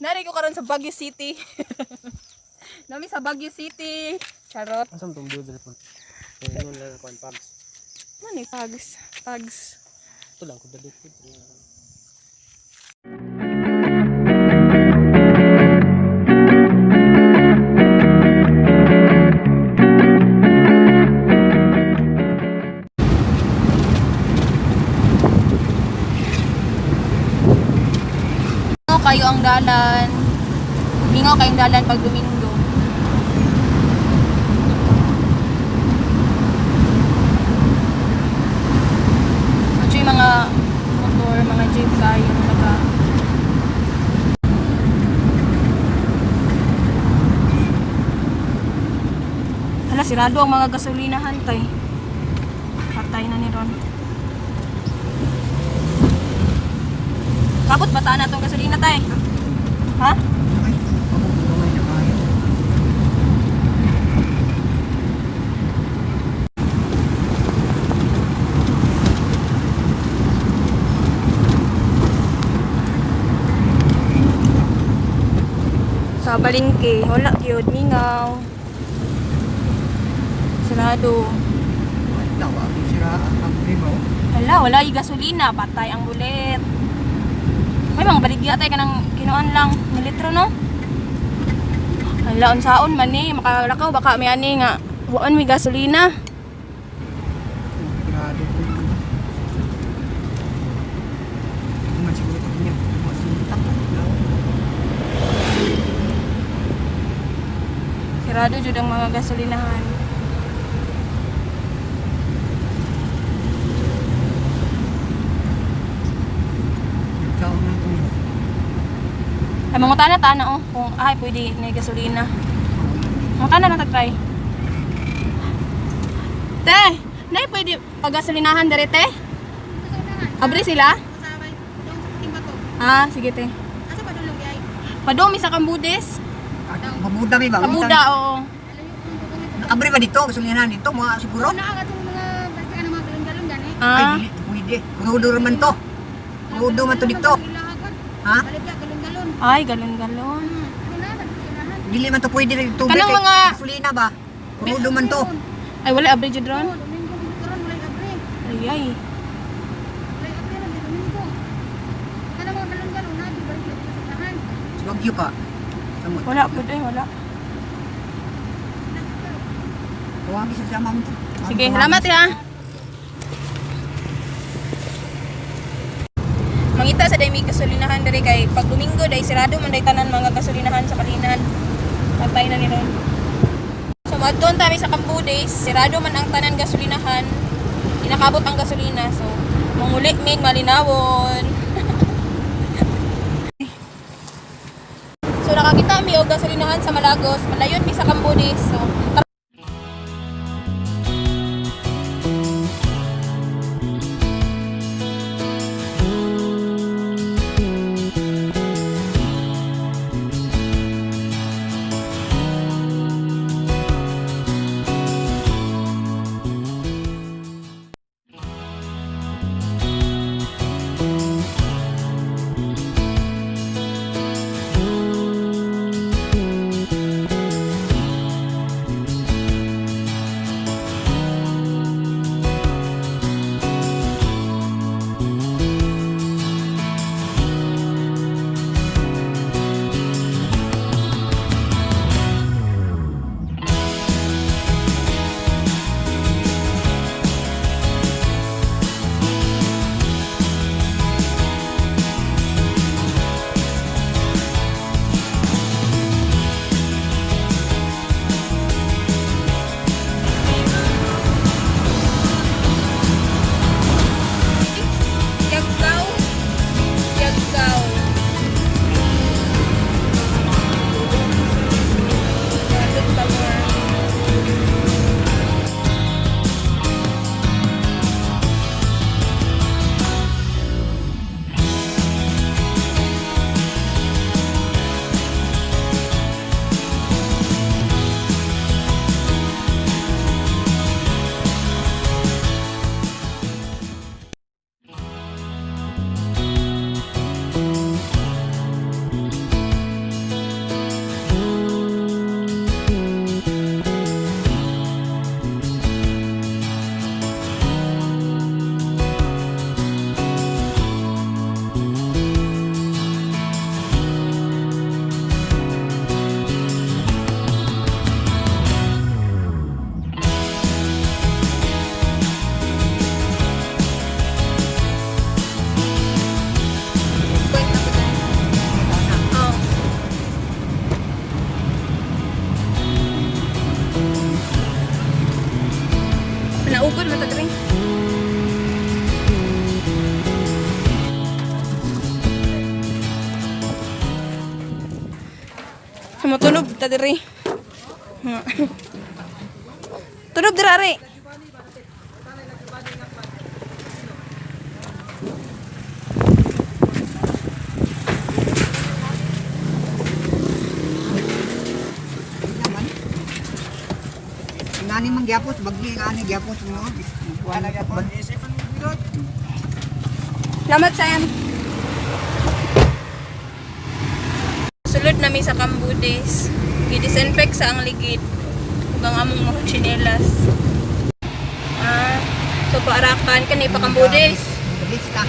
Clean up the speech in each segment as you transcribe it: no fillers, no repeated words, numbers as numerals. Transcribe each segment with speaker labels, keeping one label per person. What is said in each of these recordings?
Speaker 1: Nari ko karon sa Baguio City. Nami sa Baguio City. Charot.
Speaker 2: Asa man tong build po? Kaya yun lang kuan pags.
Speaker 1: Mani pags, pags.
Speaker 2: Ito lang ko dali ko.
Speaker 1: Mingaw kayo ang dalan. Mingaw kayong dalan pag Domingo. Medyo yung mga motor, mga jeep kayo, mga. Hala, sirado ang mga gasolinahan, tay. Patay na ni Ron. Kabot ba na itong gasolina, tay? Ha?
Speaker 3: Ay, ako na kayo.
Speaker 1: Sa balingke, wala gyud mingaw. Sarado.
Speaker 3: Wala, wala sira ang primo.
Speaker 1: Hala, wala yung gasolina, patay ang bulit. May mga baligya tay kanang kinuan lang, ni litro, no? Hala, unsaon man ni, makalakaw baka may ani nga waan may gasolina.
Speaker 3: Grado po. Man siguro ito niya. Masintak.
Speaker 1: Sarado jud ang mga gasolinahan.
Speaker 3: Nagkaon na ito.
Speaker 1: Ay, mangutana ta na oh, kung ay pwede na gasolina. Mangutana lang tag-try. Te, nay pwede pagasolinahan dere, te? Abri sila? Ah, sige, te. Padumi sa Kambudes.
Speaker 3: Mabuda may ba?
Speaker 1: Kabuda, oo.
Speaker 3: Abre ba dito? Gasolina dito mga siguro. Ay,
Speaker 1: Ah,
Speaker 3: dili pwede. Krudo man to. Krudo man to dito. Ha?
Speaker 1: Ay, galon-galon.
Speaker 3: Dili man to pwede dito.
Speaker 1: Kanang mga-
Speaker 3: gasolina ba? Krudo man to.
Speaker 1: Ay, wala abri jud ron. Ay, ay.
Speaker 3: Sa Bagyo ka. Samot.
Speaker 1: Wala pud ay, wala.
Speaker 3: Tawagin sa sama mo to.
Speaker 1: Sige, salamat ya. Mangita sa day may gasolinahan diri kay pag Domingo day sirado man day tanan mga gasolinahan sa Kalinan. Patay na ni ron. So moadton ta mi sa Cambudes, sirado man ang tanan gasolinahan. Inakabot ang gasolina. So manguli mig malinawon. So nakakita mi og gasolinahan sa Malagos, malayon mi sa Cambudes. So tara. Yagkaw. Yagkaw. Yagkaw Tower. Sumutunob ta diri. Tunob diri ari.
Speaker 3: Naman. Ngani man gyapon, bagli ngani gyapon mo. Wala gyapon.
Speaker 1: Salamat, Sam. Sulod nami sa Cambudes. Gi-disinfect sa ang ligid. Ug ang among mga tsinelas. Ah, so paarakan kani pa Cambudes.
Speaker 3: Lista.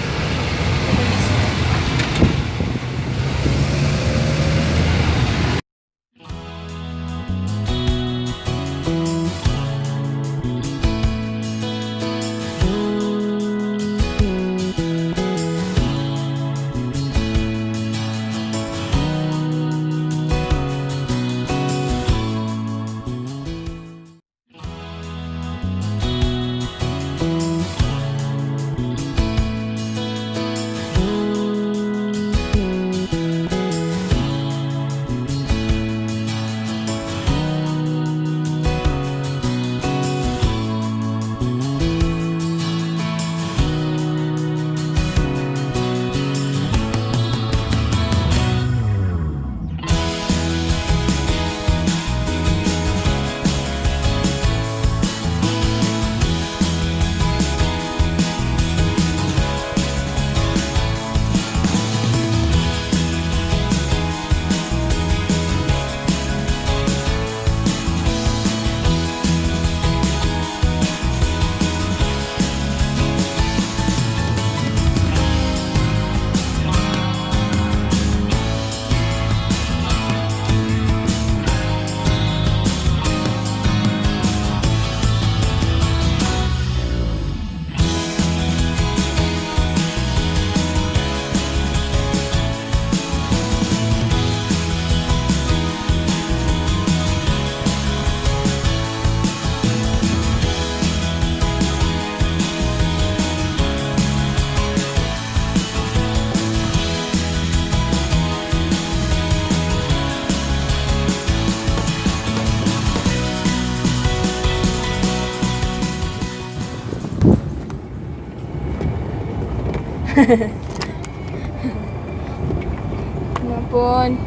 Speaker 1: Napon.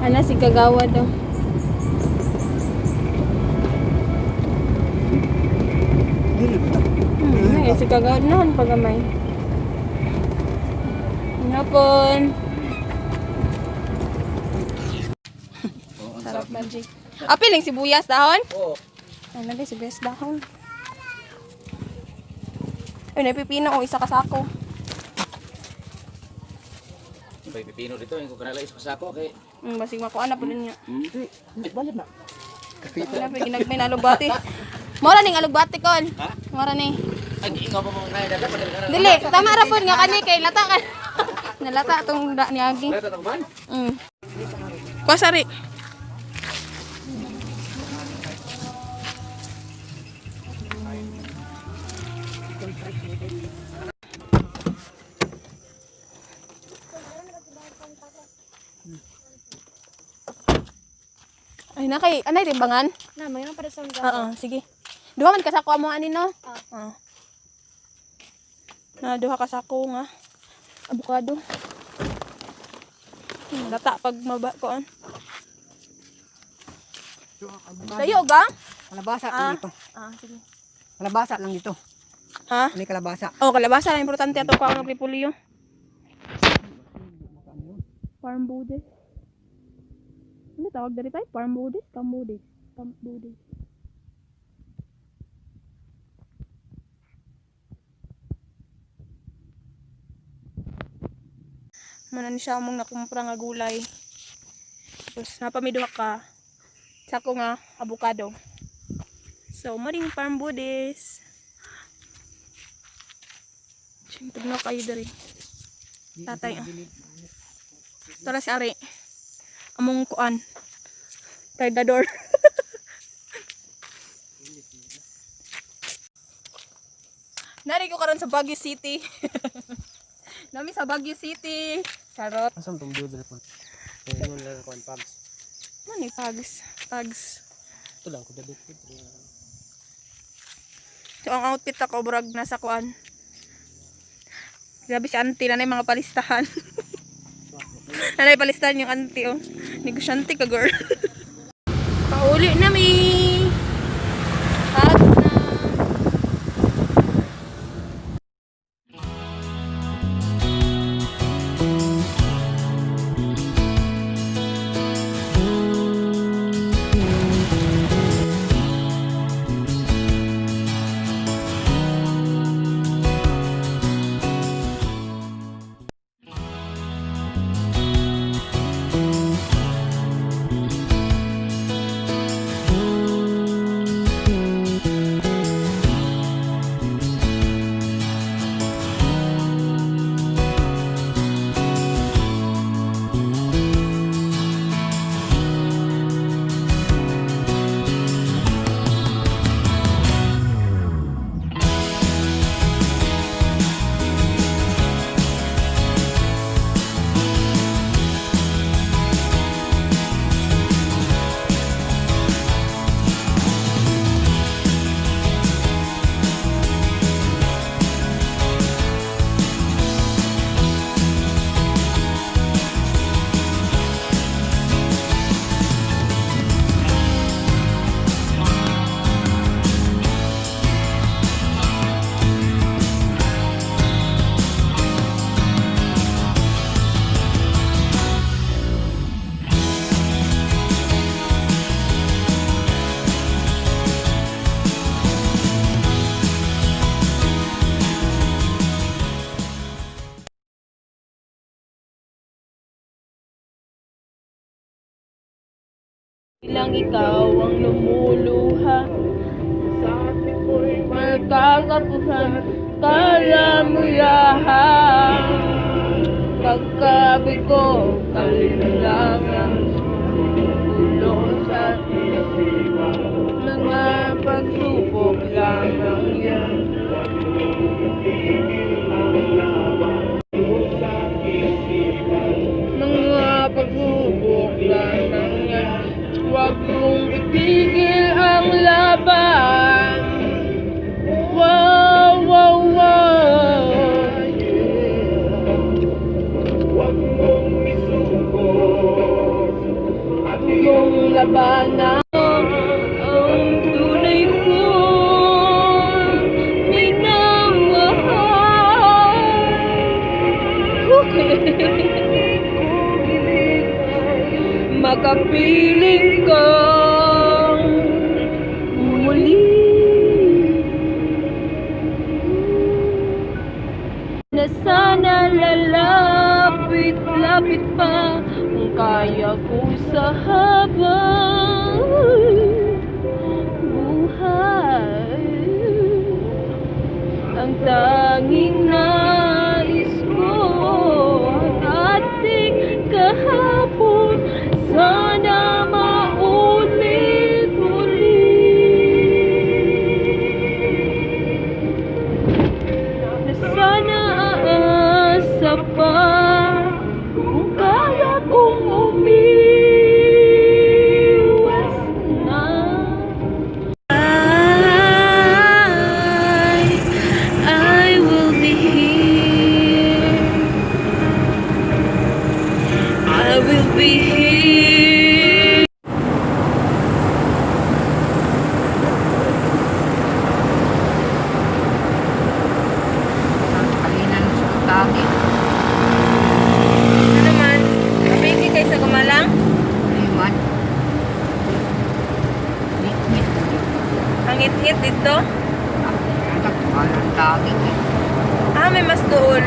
Speaker 1: Ana si Kagawa daw.
Speaker 3: Dili ba?
Speaker 1: Ay, si Kagawa noon pagamay. Napon. Sarap magic. Apil ang sibuyas dahon?
Speaker 2: Oo.
Speaker 1: Ano ba sibuyas dahon? Ay, napipino ko isa ka sako.
Speaker 2: May pipino dito, yung kukanala isa sako kay.
Speaker 1: Basig makuha na po niya.
Speaker 2: Hindi, balit na.
Speaker 1: Wala pa ginagmay na alugbati. Mora ning alugbati kon.
Speaker 2: Ha?
Speaker 1: Mora ni.
Speaker 2: Ay, ikaw pa mo kaya dapat pa
Speaker 1: Dili, tama ra pod nga kani kay lata ka. Nalata tong da ni Agi.
Speaker 2: Wala ta man.
Speaker 1: Kuha sari. Ay na kay anay timbangan?
Speaker 4: Na, mayroon para sa mga.
Speaker 1: Oo, sige. Duha man kasako amo ani no? Oo. Na duha kasako nga abukado. Lata pag maba koan. Tayo ga?
Speaker 3: Kalabasa lang dito.
Speaker 1: Ah, sige.
Speaker 3: Kalabasa lang dito.
Speaker 1: Ha?
Speaker 3: May kalabasa.
Speaker 1: Oh, kalabasa lang importante ato ko ang repolyo. Farm budes. Ano tawag diri tayo? Farm budes, kambudes, kambudes. Muna ni siya among nakumpra nga gulay. Tapos napamiduha ka sako nga abukado. So, maring farm budes. Siyempre na kayo diri. Tatay. Ah. Tara si Ari. Among kuan. Predador. Nari ko karon sa Baguio City. Nami sa Baguio City. Charot.
Speaker 2: Asam tong dito po.
Speaker 4: Ingon lang kuan pags.
Speaker 1: Ano ni pags? Pags.
Speaker 4: Ito lang ko dabit.
Speaker 1: So ang outfit ako burag nasa kuan. Grabe si auntie na mga palistahan. Nanay palistahan yung auntie oh. Negosyante ka, girl. Pauli na mi. Pagod na. Ilang ikaw ang lumuluha sa akin ko'y magkakapusan kalamuyahan. Pagkabi ko kalilangan ulo sa mga pagsubok lamang yan. Mga pagsubok lamang yan. Huwag mong itigil ang laban. Wow.
Speaker 5: Huwag mong isuko. At
Speaker 1: Mong labanan ang tunay kong minamahal. Okay. Makapiling kang muli na sana lalapit-lapit pa kung kaya ko sa habang buhay. Ang tanging nais ko ang ating kahapon, sana maulit muli. Na sana aasa pa kung kaya kong umiwas na. I will be here. I will be here.
Speaker 3: Sa kalinan sa tagi.
Speaker 1: Ano naman? Kapiki kaysa gumalang?
Speaker 3: Iwan. Ngit-ngit.
Speaker 1: Ang ngit dito?
Speaker 3: Ang tagi.
Speaker 1: Ah, may mas dool.